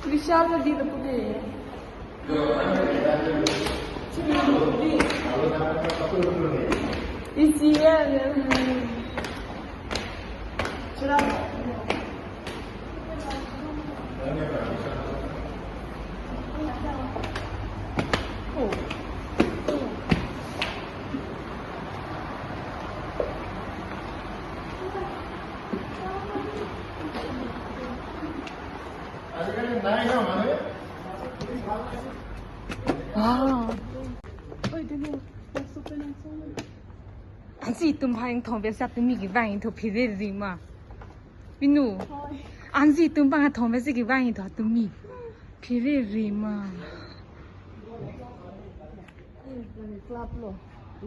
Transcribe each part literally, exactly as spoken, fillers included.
Vishal na di lapu de. Isi ya, ya. Wow. Ansi itum bang thombe si tumi kevang ingtho, phere rima. Binu. Ansi itum bang thombe si kevang ingtho tumi. Phere rima. Club lo.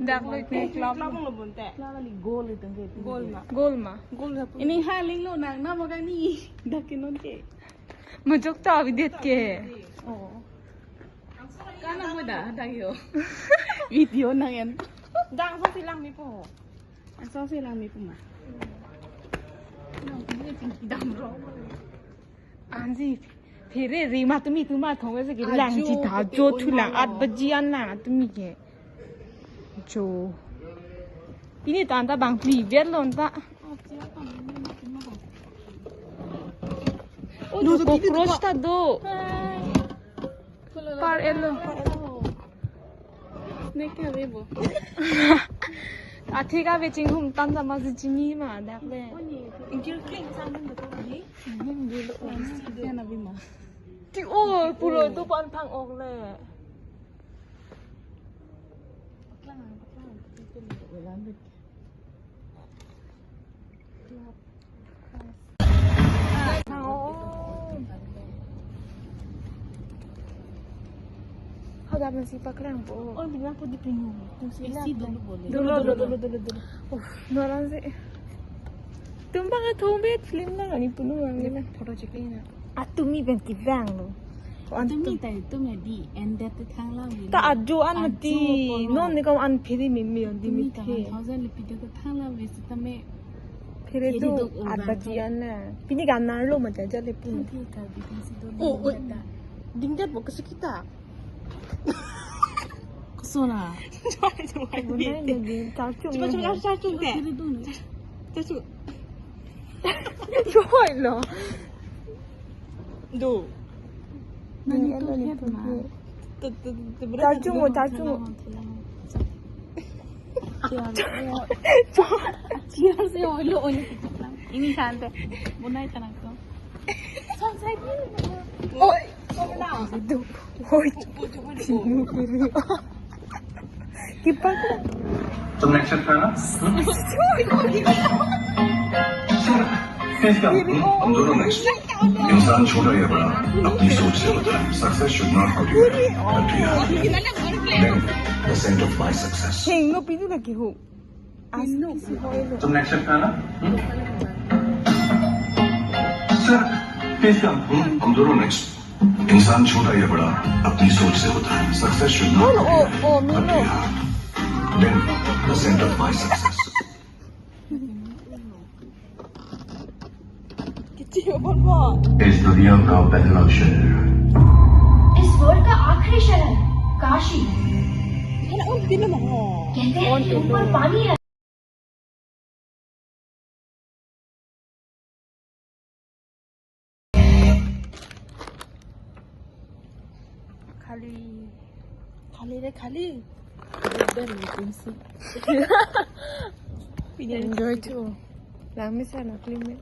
Dak lo itne club. Club lo bonta. Club ali goal itum ke. Goal ma. Goal ma. Goal ha. Ini haling lo nang nama kani. Dak ke non ke. Majok ta abidet ke. Oh. Kana mo da, da yo. Video nang en. Dang so silang mi po. Ang so silang mi po ma. Dang ro. Ansi, phere rima tumi tuma thong se ke lang chi ta jo thu lang at baji an lang tumi ke. Jo. Pini ta anta bang pli vet lo anta. Oh, do, do, cockroach ta do. Par elo. Snake ke ave bo. Athik ave chinghum tanta masi chini ma dak le. Ingkir kling sang dun betul ni. Ini dulu. Yang ave ma. Ti o pulo tu pan phang ok le. Haga masi paklang po. Oh, bilang po di pinyo. Isi dulu boleh. Dulu, dulu, dulu, dulu, dulu. Oh, noran si. Tumbang atum bet film na ani punu ang na. Photo check na. Atumi pen kevang lo. Atumi ta itum ya di, and that the thang lang ni. Ta ajo an mati. Non ne kam an phere meme on di. Atumi ta mithe. One thousand le pide ko thang lang ve sitame. Phere do, phere do at baji an na. Pini ka nar lo mati aja le pun. Thang the ka bi thang si do. Oh, oh. Dingdet bo kasi kita. Kusona. Bonai lagi, cachung. Coba, coba, cachung te. Phere do na. Cachung. Joy lo. Do. Nani tu lihat ma. Tu, tu, tu, tu, berarti cachung, tu, cachung. Siya, siya, siya, siya, lo, lo. Ini santai. Bonai tanang ko. Santai. Oi. Oi. Sinu kiri. Kipak. तुमने एक्सेप्ट करा ना? Please come. हम दोनों नेक्स्ट। इंसान छोटा या बड़ा, अपनी सोच से होता है। Success should not hurt you. Hurt you. Then, the scent of my success. Heng no pinu lagi ho. As no pisi hoy lo. तुमने एक्सेप्ट करा ना? Sir, please come. हम दोनों नेक्स्ट। इंसान छोटा या बड़ा अपनी सोच से होता है। Success should not be a, oh, oh, no, no. Then the scent of my success. Kichi bon bon. इस दुनिया का पहला शहर। इस वर्ल्ड का आखिरी शहर, Kashi. Kana un pinu mo. कहते हैं कि ऊपर पानी है। Khali. Khali re khali. Enjoy too. Langmesen aklime.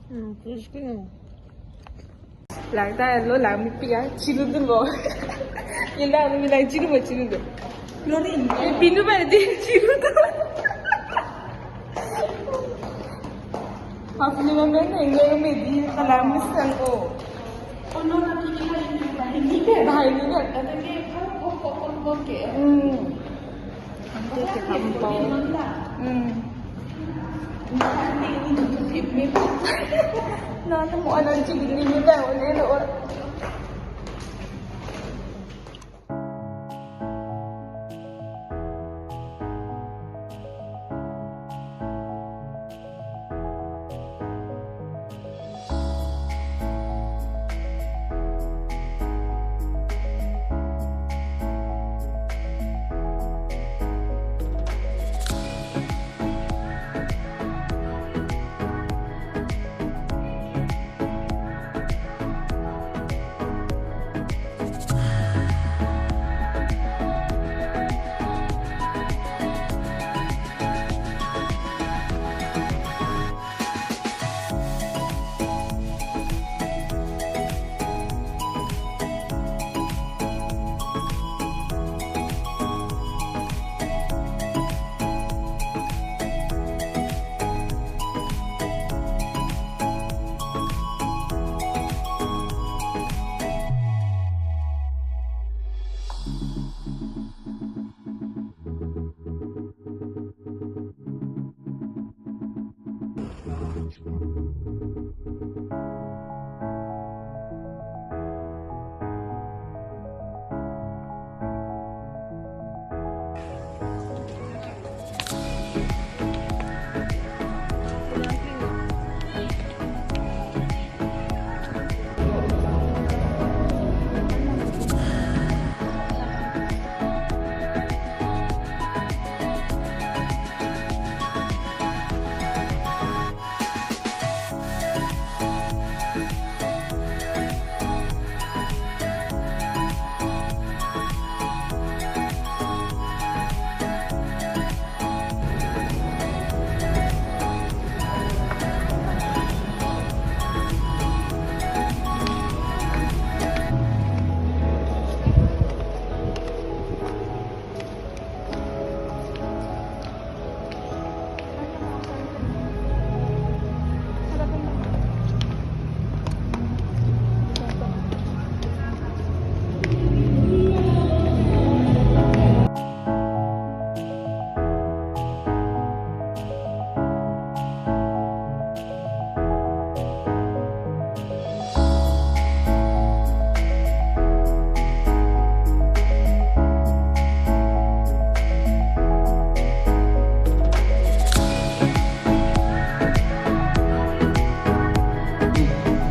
Hmm, tasty. Lang ta lo lang mi pia chilu dun lo. Ye lang mi lang chilu mo chilu dun. Lo ni. Ye pinu ba di chilu dun. Apni mo men ne ye me di ta langmesen o. Oh, no, no, no, no, no, no, no. Bhai ni na. Okay. Hmm. Ante ke kampau. Hmm. Nana mo anan chigini ni da, one lo.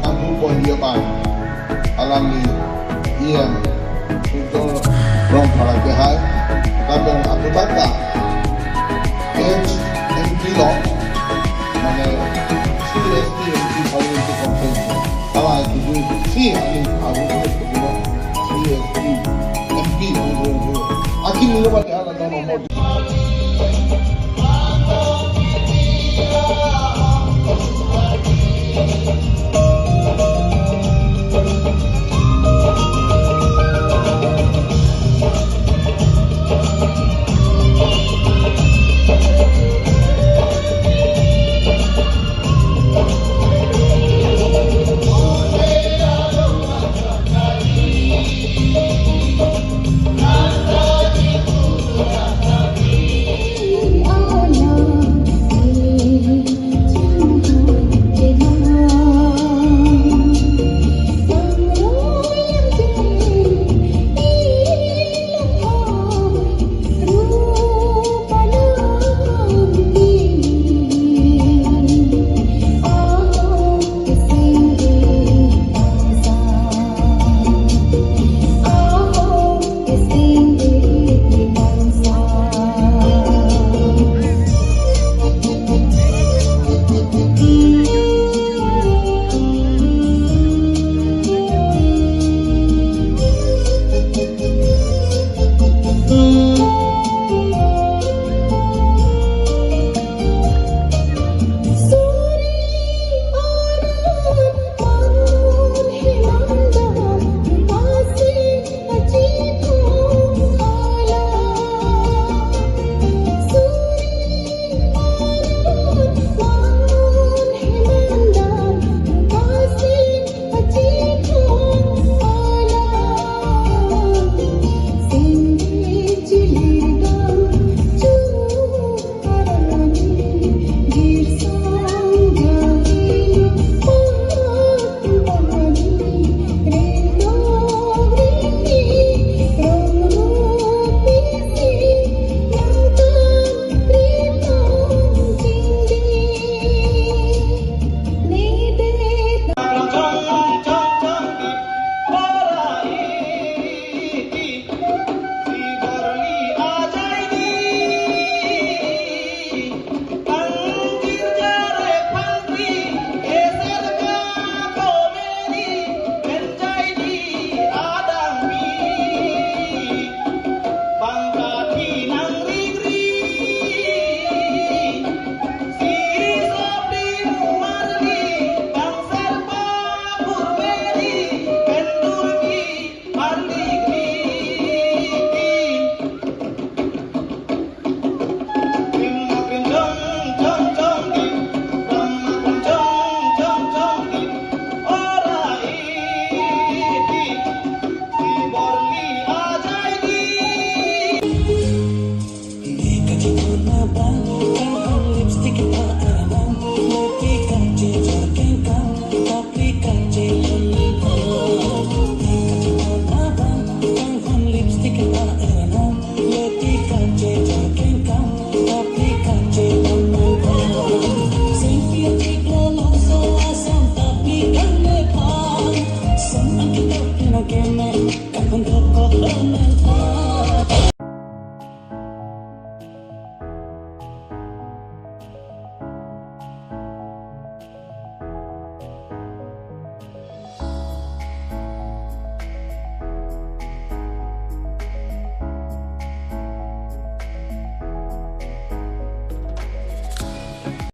Kanpur pon dia bang alangli E M Surjya Rongphar ke hai, lapen aputat ta H M P lo, mane C S T M P Parliamentary Conference, kalau itu tu si ahli abu tu tu C S T M P Conference. Akin nilo mati ala dono mo.